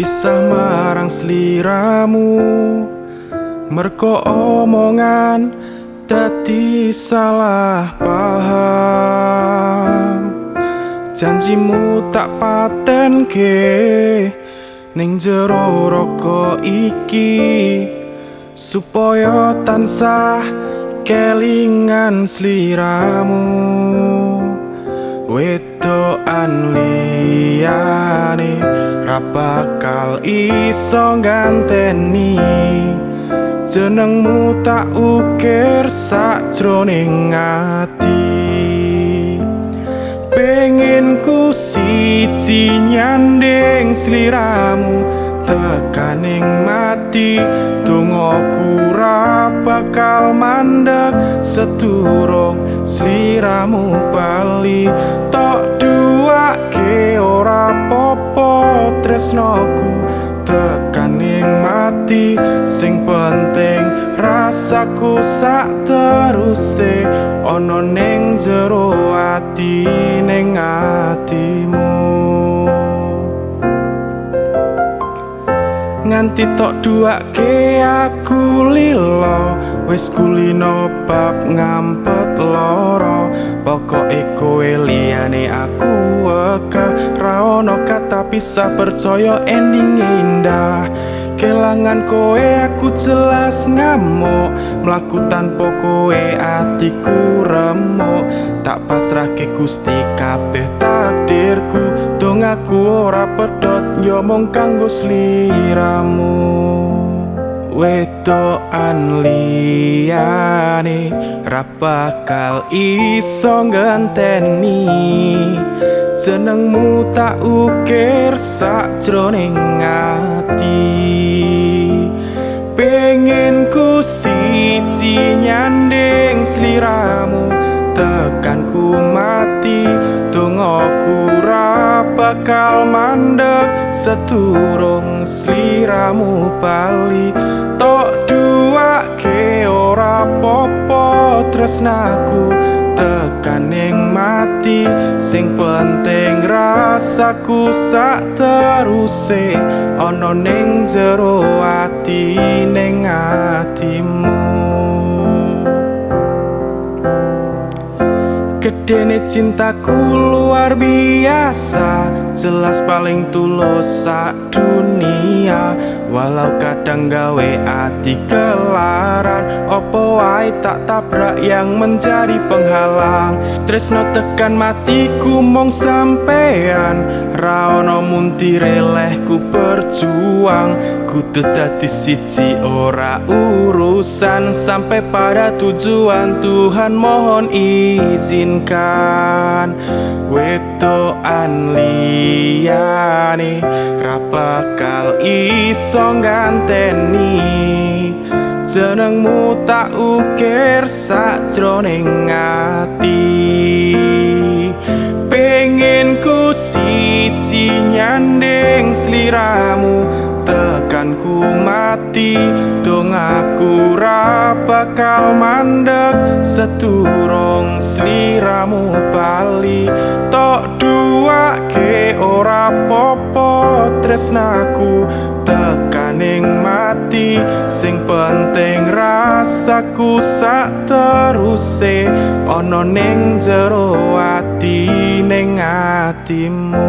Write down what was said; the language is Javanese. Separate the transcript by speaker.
Speaker 1: Pisah marang sliramu, merko omongan dadi salah paham. Janjimu tak patenke ning jero raga iki, supaya tansah kelingan sliramu. Wedokan liyane ra bakal iso ganteni. Jenengmu tak ukir sakjroning ati. Pengen ku siji nyanding sliramu tekaning mati. Dongaku ra bakal mandek sedurung sliramu bali. Tok duwake ora popo tresnoku tekaning mati. Sing penting rasaku sak teruse ana ning jero ati, ning atimu. Nganti tok duwake aku lilo, wis kulino bab ngampet loro. Pokoke kowe liyane aku wegah, ra ono kata pisah, percaya ending indah. Kelangan kowe aku jelas ngamuk, mlaku tanpa kowe atiku remuk. Tak pasrahke Gusti kabeh takdirku, dongaku ora pedhot yo mung kanggo sliramu. Wedokan liyane ra bakal iso ngenteni. Jenengmu tak ukir sakjroning ati. Pengen ku siji nyanding sliramu tekanku mati. Dongaku ra bakal mandek sedurung sliramu bali. Tok duwake ora popo tresnaku tekaning mati. Sing penting rasaku sak teruse ana ning jero ati, ning atimu. Gedene cintaku luar biasa, jelas paling tulus sak dunia. Walau kadang gawe ati kelaran, opo wae tak tabrak yang menjadi penghalang. Tresno tekan matiku mong sampean, ra ono muntire lehku berjuang. Kudu dadi siji ora urusan, sampai pada tujuan Tuhan mohon izinkan. Wedokan liyane ra bakal iso ganteni. Jenengmu tak ukir sakjroning ati. Pengen ku siji nyanding sliramu tekanku mati. Dongaku ra bakal mandek sedurung sliramu bali. Tok duwake ora popo tresnaku tekaning mati. Sing penting rasaku sak teruse ana ning jero ati, ning atimu.